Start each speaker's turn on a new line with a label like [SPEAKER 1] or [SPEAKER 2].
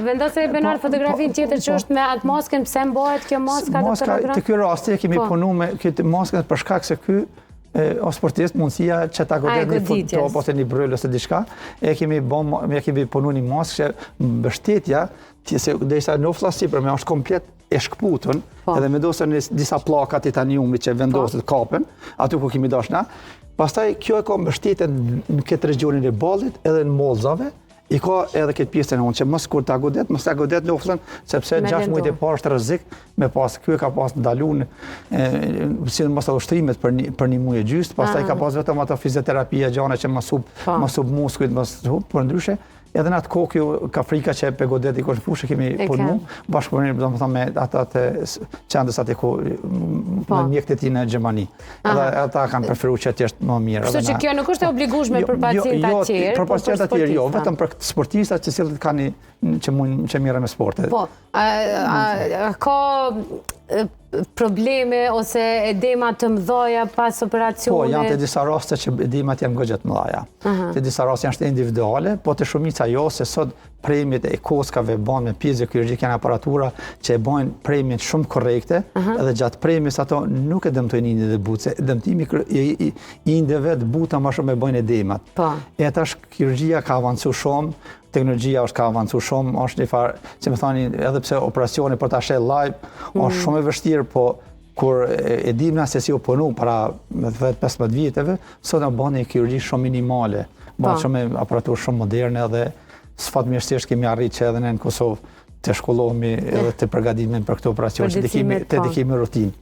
[SPEAKER 1] Vendose
[SPEAKER 2] po,
[SPEAKER 1] Benard fotografinë
[SPEAKER 2] po,
[SPEAKER 1] tjetër që
[SPEAKER 2] po.
[SPEAKER 1] është me atë maskën, pse mbahet kjo maska?
[SPEAKER 2] Maska, te ky rasti e kemi
[SPEAKER 1] po.
[SPEAKER 2] punu me këtë maskën për shkak se ky o sportist mundësia që ta godet një top ose një bryl ose diçka, e kemi bo, e kemi punu një maskë që mbështetja, se derisa nofla sipërme është komplet e shkëputun,
[SPEAKER 1] po.
[SPEAKER 2] edhe vendosen në disa pllaka titaniumit që vendoset
[SPEAKER 1] po.
[SPEAKER 2] kapen, aty ku kemi dashtë na, pastaj kjo e ka mbështetjen në këtë regionin e ballit edhe në mollzave, I ka edhe këtë pjesën e unë, që mos kur ta godet, mos ta godet noflën, sepse 6 mujt e parë është rrezik me pas, ky e ka pas ndalun, si mos të ushtrimet për një, për një muj e gjysë, pastaj ka pas vetëm ato fizioterapia, gjana që mos hup,
[SPEAKER 1] po.
[SPEAKER 2] mos hup muskujt, mos hup, për ndryshe, edhe në atë kohë kjo ka frika që pe godet dikush në fushë, kemi punu, bashkëpunim, domethënë me ata të qendrës aty ku
[SPEAKER 1] po.
[SPEAKER 2] me mjekët e tij në Gjermani. Edhe ata kanë preferu që të jetë më mirë.
[SPEAKER 1] Kështu që kjo nuk është e obligueshme
[SPEAKER 2] jo,
[SPEAKER 1] për
[SPEAKER 2] jo,
[SPEAKER 1] pacientat
[SPEAKER 2] jo,
[SPEAKER 1] tjerë,
[SPEAKER 2] për
[SPEAKER 1] po
[SPEAKER 2] pacientat tjerë, jo, vetëm për sportistat që cilët kanë që mund që merren me sporte.
[SPEAKER 1] Po, a, a, a ka probleme ose edema të mëdha pas operacionit?
[SPEAKER 2] Po, janë të disa raste që edemat janë goxha të mëdha. Të disa raste janë individuale, po të shumica jo, se sot premjet e kockave bëhen me piezokirurgjik janë aparatura që e bëjnë premjen shumë korrekte, edhe gjatë premjes ato nuk e dëmtojnë indet e butë, se dëmtimi i, i, i indeve të buta më shumë e bëjnë edemat.
[SPEAKER 1] Po.
[SPEAKER 2] E tash kirurgjia ka avancu shumë, teknologjia është ka avancu shumë, është një farë, si me thani, edhe pse operacioni për ta sheh live, mm. është shumë e vështirë, po kur e dim na se si u punu para 10-15 vjetëve, sot na bën një kirurgji shumë minimale, bën
[SPEAKER 1] po.
[SPEAKER 2] shumë aparaturë shumë moderne dhe fatmirësisht kemi arrit që edhe ne në Kosovë të shkollohemi edhe të përgatitemi për këto operacione, që të kemi, të
[SPEAKER 1] po.
[SPEAKER 2] kemi rutinë.